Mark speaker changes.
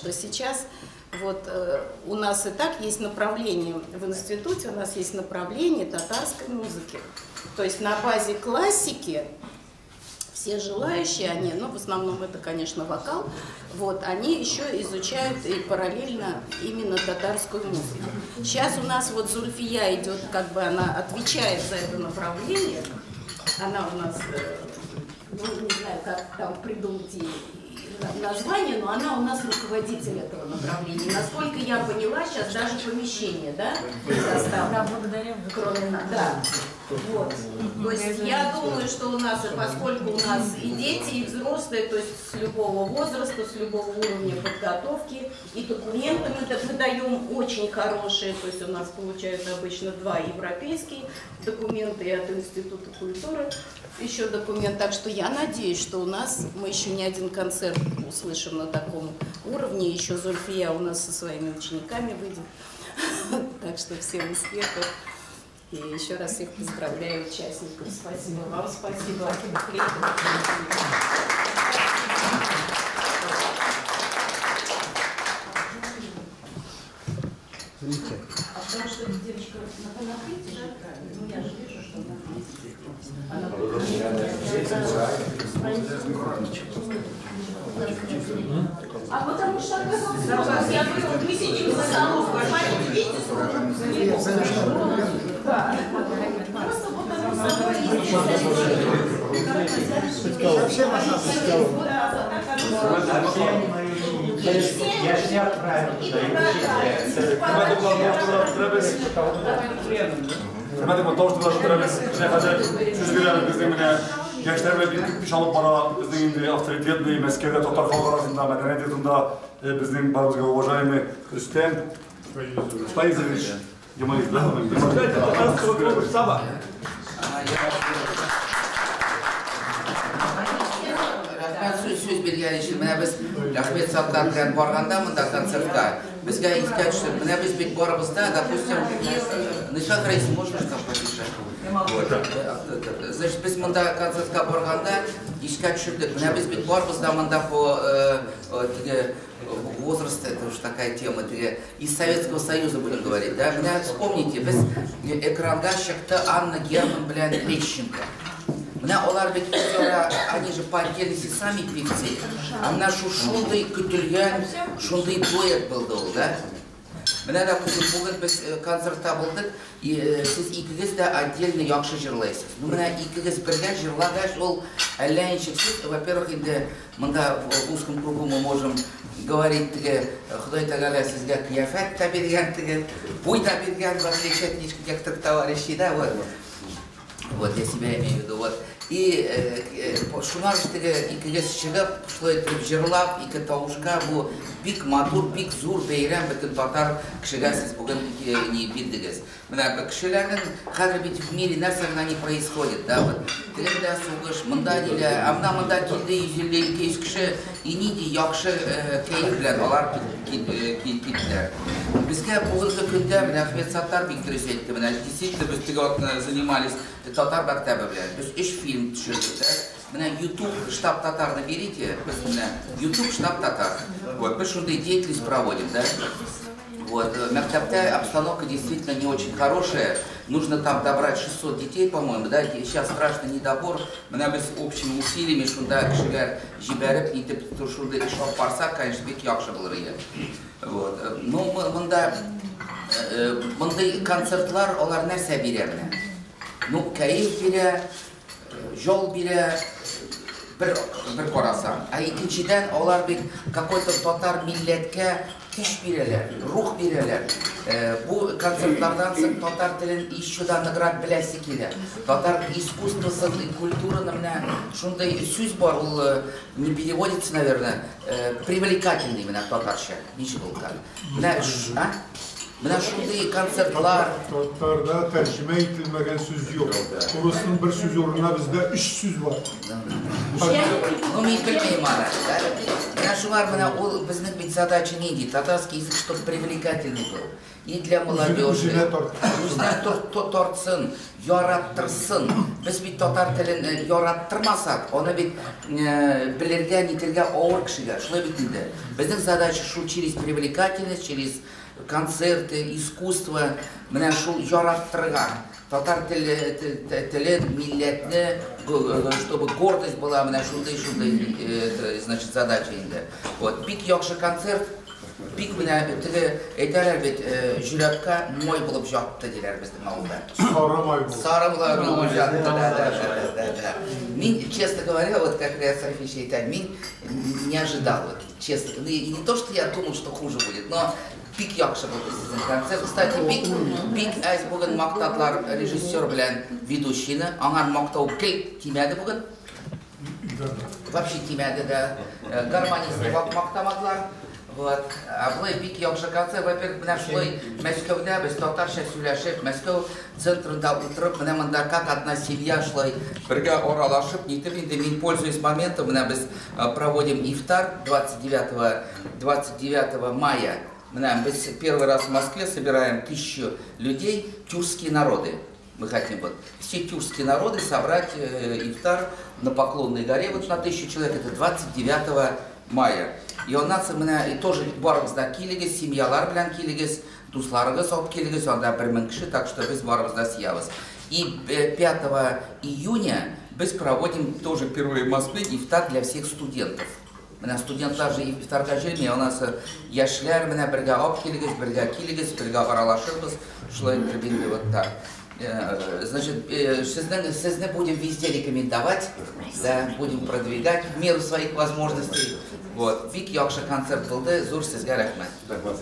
Speaker 1: что сейчас вот у нас и так есть направление в институте, у нас есть направление татарской музыки. То есть на базе классики все желающие, они, ну, в основном это, конечно, вокал, вот, они еще изучают и параллельно именно татарскую музыку. Сейчас у нас вот Зульфия идет, как бы она отвечает за это направление, она у нас, ну, не знаю, как там придумать ей название, но она у нас руководитель этого направления. Насколько я поняла, сейчас даже помещение, да, составлено. Кроме нас. Да. Вот. То есть я думаю, что у нас, поскольку у нас и дети, и взрослые, то есть с любого возраста, с любого уровня подготовки, и документы мы выдаем очень хорошие, то есть у нас получают обычно 2 европейские документа и от Института культуры еще документ. Так что я надеюсь, что у нас мы еще не один концерт услышим на таком уровне. Еще Зульфия у нас со своими учениками выйдет. Так что всем успехов. И еще раз всех поздравляю участников. Спасибо вам, спасибо. А потому что девочка на флейте же отправили. Ну я же вижу, что она на флейте. А потому что оказалось, я говорю, мы сидим за столом, смотрите, видите, сколько да. Просто вот оно само.
Speaker 2: Я же не отправил туда.
Speaker 3: Хөрмәтле тауыш тыңлап сүз бирәбез безнең менә яшьләр белән бик күп эш алып бара, безнең инде авторитетный Мәскәүдә татар халкы арасында мәдәният йортында безнең барыбызга уважаемый Рөстәм Фаизович Ямалиев, да?
Speaker 4: Рәхмәт сүз биргән өчен. Менә без Әхмәт Саттар белән барганда монда концертка безгә искә төште. Менә без бит барыбыз да, допустим, Нишат Рәис, можно там потише? Значит, без монда концертка барганда искә төшердек. Менә без бит барыбыз да монда по возраст, это уж такая тема, из Советского Союза будем говорить, да? Меня вспомните, без экранга чыкты Анна Герман белән Лещенко. Менә алар бит үзара, они же по отдельности сами певцы. А менә шундый көтелгән, шундый дуэт булды ул, да? Менә допустим, бүген без концертта булдык, сез икегез дә отдельно яхшы җырлайсыз. Ну менә икегез бергә җырлагач, ул әллә ничек сез, во-первых, инде монда в узком кругу мы можем говорить, теге Ходай Тәгалә сезгә кыяфәт тә биргән, теге буй да биргән, в отличие от некоторых товарищей, да, вот. Вот, я себя имею в виду, вот. И шуңар теге икегез чыгып, шулай итеп җырлап, ике тавышка бу бик матур, бик зур бәйрәм бөтен татар кешегә сез бүген ни бирдегез. Менә кешеләрнең хәзер бит в мире нәрсә генә не происходит, да, вот. Тегендә сугыш, монда нилә, ә менә монда килде 150-200 кеше, и нинди яхшы кәеф белән алар киттеләр. Безгә бүгенге көндә менә Әхмәт Саттар бик дөрес әйтте, менә действительно без теге вакытта занимались татар мәктәбе белән. Без 3 фильм төшердек, да? Менә YouTube штаб татарны берите, без менә YouTube штаб татар. Вот, без шундый деятельность проводим, да? Вот, мәктәптә обстановка действительно не очень хорошая. Нужно там добрать 600 детей, по-моему, да? Сейчас страшный недобор. Менә без общими усилиями шунда кешеләр җибәреп, итеп шундый эш алып барсак, конечно, бик яхшы булыр иде. Вот. Ну, монда мондый концертлар алар нәрсә бирә менә? Ну, кәеф бирә, жол бирә, бер карасаң. Ә икенчедән, алар бит какой-то татар милләткә көч бирәләр, рух бирәләр. Бу концертлардан соң татар телен еще да ныграк беләсе килә. Татар искусствосын, культураны менә шундый сүз бар, ул не переводится, наверное, привлекательный менә татарча. Ничек ул? Менә, а? Менә шундый концертлар.
Speaker 5: Татарда тәрҗемә ителмәгән сүз юк. Урысның бер сүз урынына бездә 3 сүз бар.
Speaker 4: Ну, мин белмим аны. Менә шулар менә ул безнең бит задача нинди? Татарский язык, чтобы привлекательный был. И для молодежи.
Speaker 5: Үзенә
Speaker 4: тартсын. Яраттырсын. Без бит татар телен яраттырмасак, аны бит белергә, нитергә авыр кешегә. Шулай бит инде. Безнең задача шул через привлекательность, через концерты, искусство, менә шул яраттырырга. Татар телен, милләтне, чтобы гордость была, менә шундый, значит, задача инде. Вот, бик яхшы концерт, бик менә теге әйтәләр бит, йөрәккә май булып ятты диләр безнең авылда.
Speaker 5: Сары май булып.
Speaker 4: Сары май булып ятты, да. Мин, честно говоря, вот как Риас Рафич әйтә, мин не ожидал, вот, честно. Ну, и не то, что я думал, что хуже будет, но бик яхшы булды сезнең концерт. Кстати, бик әз бүген мактадылар режиссер белән ведущийны. Аңар мактау гел тимәде бүген. Вообще тимәде дә. Гармонистны мактамадылар. Вот. А болай бик яхшы концерт. Во-первых, менә шулай Мәскәүдә без татарча сөйләшеп, Мәскәү центрында утырып, менә монда как одна семья шулай бергә аралашып, нитеп инде мин пользуюсь моментом, менә без проводим ифтар 29 мая. Менә без первый раз в Москве собираем 1000 людей, тюркские народы. Мы хотим вот все тюркские народы собрать ифтар на Поклонной горе, вот на 1000 человек, это 29 мая. И у нас менә и тоже барыбыз да килегез, семьялар белән килегез, дусларыгыз алып килегез, анда 1000 кеше, так что без барыбыз да сиябыз. И 5 июня без проводим тоже впервые в Москве ифтар для всех студентов. Менә студентлар же ифтарга җыймый, у нас яшьләр менә бергә алып килегез, бергә килегез, бергә аралашырбыз. Шулай итеп инде вот так. Значит, сезне будем везде рекомендовать, да, будем продвигать в меру своих возможностей. Вот. Бик яхшы концерт булды, зур сезгә рәхмәт.
Speaker 3: Рәхмәт.